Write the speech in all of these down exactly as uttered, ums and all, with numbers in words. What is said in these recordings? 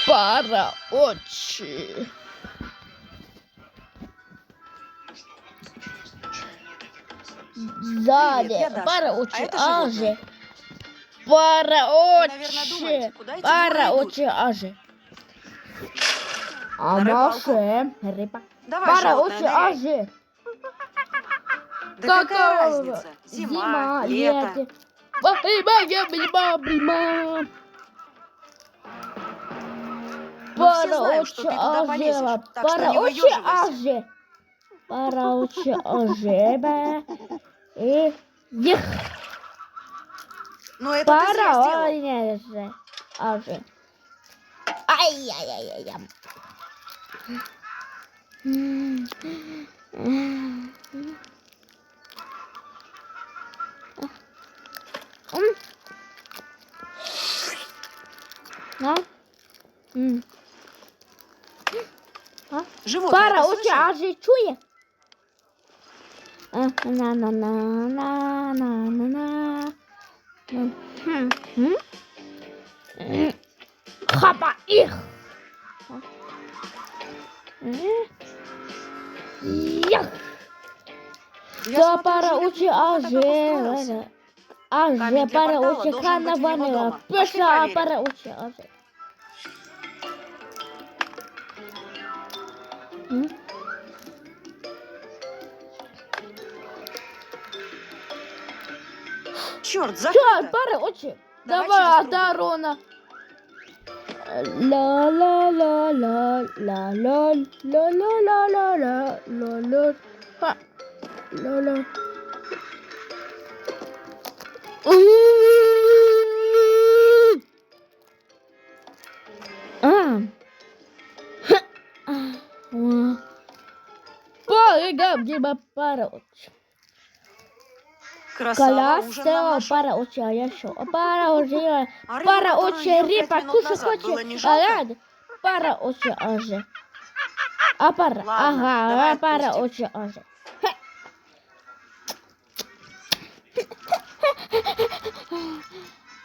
Пара очи. Сзади. Пара очи ажи. Пара очи. Пара очи ажи. Амаше, рыба. Пара очи ажи. Да какая разница? Зима, лето. Эй, моя блима, блима. Пара очи ажи. Пара очи ажи. Пара очи ажи, ба. И дих. Ну, это ты зря сделал. Пара очи ажи. Ай-яй-яй-яй. М. М. А? Животное, ты слышал? Пара очи ажи чуе. А, на, на, на, на, на, на, на. М, хм, м? М, хапа их. М? Ях. Я смотрю, пара очи ажи. Камень для портала должен быть у него дома. Пошли проверим. Пара очи ажи. М? Чёрт, закрыто. Чёрт, пара очи. Давай через трубу. Давай, Дарона. Ла, ла, ла, ла, ла, ла, ла, ла, ла, ла, ла, ла, ла. Ха. Ла, ла. А. Ха. А. Ва. Пора, Габ, Гиба, пара очи. Красава, ужин нам нашёл. Пара очи, а я шо? Пара очи, а. А рыбу, которую ел пять минут назад, было не жалко? Пара очи, а же. А пара, ага, пара очи, а же.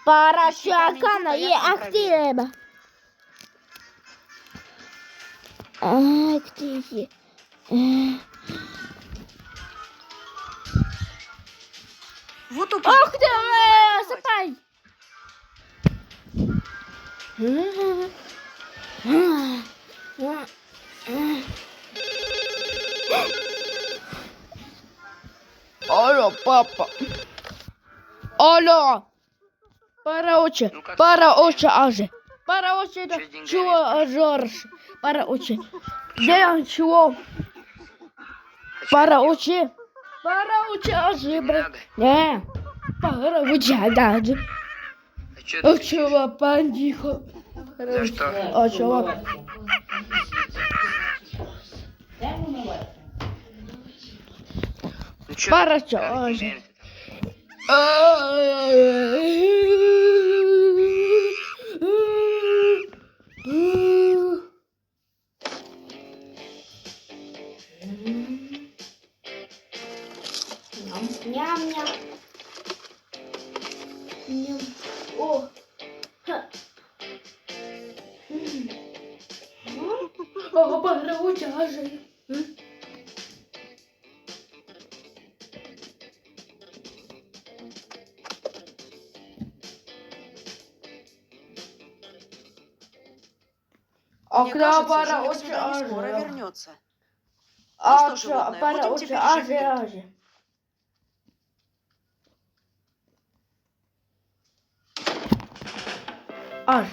Пара очи, а кана, е актива. А, где? Вот упал. Ох ты, э, сыпай! Алло, папа. Алло. Пара очи, ну как, пара очи ажи. Пара очи, это чего, Жорж? Пара очи. Где он чего? Пара очи. Пара очи ажи, бля. Не. Пара очи ажи. А чё ты кричишь? Очи пандихо. За что? Очи. Ну чё? Пара очи ажи. Ням-ням. Ням. О. Ха. М. О, пора уже. М? Мне кажется, Женя к тебе не скоро вернётся. Ну что, животное, будем теперь жить тут? Аж.